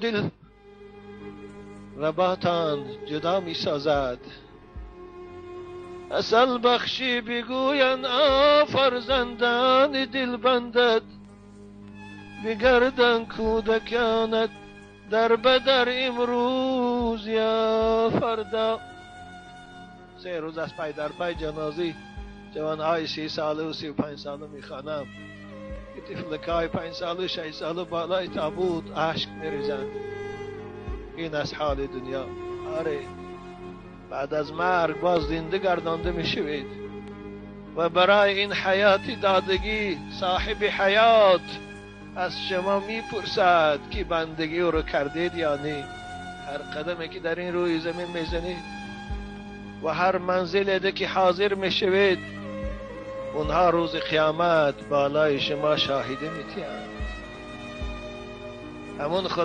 دل رباتان جدا می سازد. عسل بخشی بگویند فرزندان دل بندد، بگردن کودکانت در بدر امروز یا فردا. 3 روز از پای در پای جنازی جوانهای 30 ساله و 35 ساله میخوانم که طفلکای 5 ساله 6 ساله بالای تابوت اشک میریزند. این از حال دنیا. آره، بعد از مرگ باز زنده گردانده میشوید و برای این حیات دادگی صاحب حیات از شما میپرسد که بندگی او رو کردید یا نه. هر قدمی که در این روی زمین میزنید و هر منزل که حاضر میشوید، اونها روز قیامت بالای شما شاهده میتیند. همون خدا